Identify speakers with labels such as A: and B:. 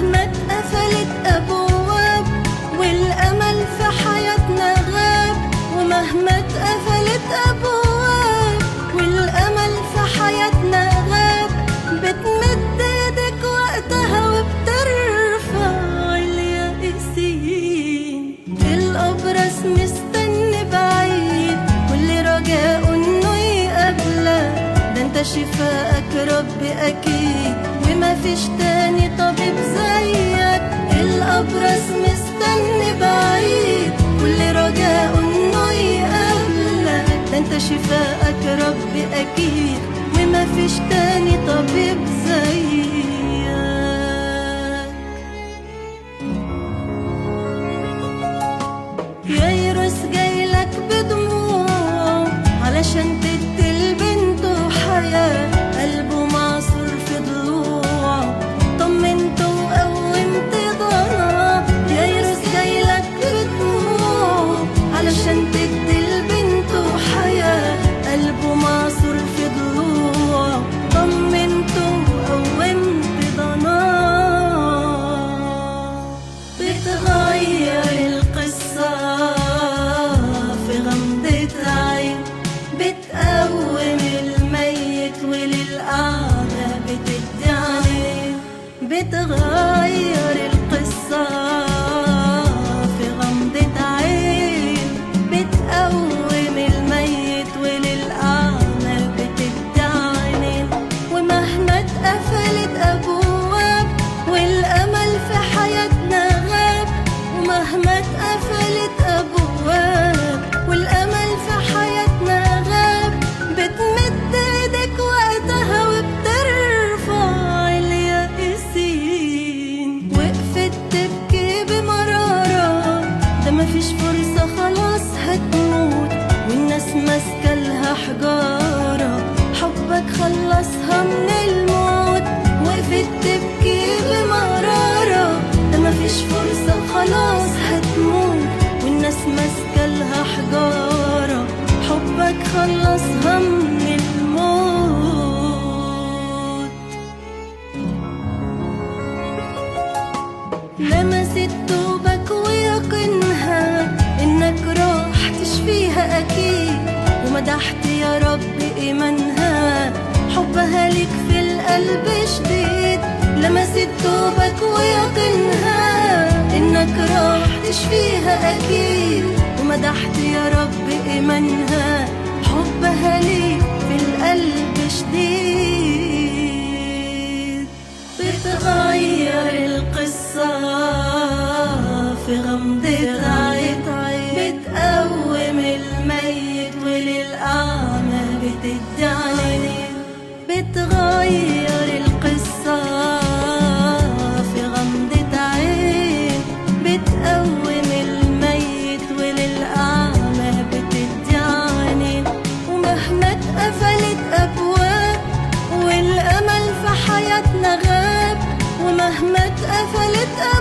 A: ومهما اتقفلت أبواب والأمل في حياتنا غاب، ومهما اتقفلت أبواب والأمل في حياتنا غاب، بتمد ايدك وقتها وبترفع اليائسين. الأبرص مستني بعيد كل رجاء انه يقابلك، ده انت شفاءك رب اكيد وما فيش تاني طبيب زيك. الأبرص مستني بعيد كل رجاء انه يقابلك، ده انت شفاءك رب اكيد وما فيش تاني طبيب زيك. يايروس جايلك بدموع علشان تدي لبنته حياة، قلبه معصور في ضلوعه طمنته وقومت ضناه. يايروس جايلك بدموع علشان تدي لبنته حياة، قلبه معصور في ضلوعه طمنته وقومت ضناه. بتغير القصة في غمضة عين، بتقوم الميت وللأعمى بتدي عين. بتغير القصة في غمضة عين، بتقوم الميت وللأعمى بتدي عينين. ومهما اتقفلت أبواب والأمل في حياتنا غاب، ومهما اتقفلت أبواب والأمل في حياتنا غاب، بتمد ايدك وقتها وبترفع اليائسين. وقفت تبكي بمرارة، ده مفيش فرصة خلاص هتموت، والناس ماسكة لها حجارة، حبك خلصها من الموت. وقفت تبكي بمرارة، ده مفيش فرصة خلاص هتموت، والناس ماسكة لها حجارة، حبك خلصها من الموت. لمست توبك ويقينها انك راح تشفيها اكيد، ومدحت يا رب ايمانها حبها ليك في القلب شديد. لمست توبك ويقينها انك راح تشفيها اكيد، ومدحت يا رب ايمانها حبها ليك في القلب شديد. بتغير القصة في غمضة عين، بتقوم الميت وللأعمى بتدي عينين. بتغير القصة في غمضة عين، بتقوم الميت وللأعمى بتدي عينين. ومهما اتقفلت أبواب والأمل في حياتنا غاب، ومهما اتقفلت أبواب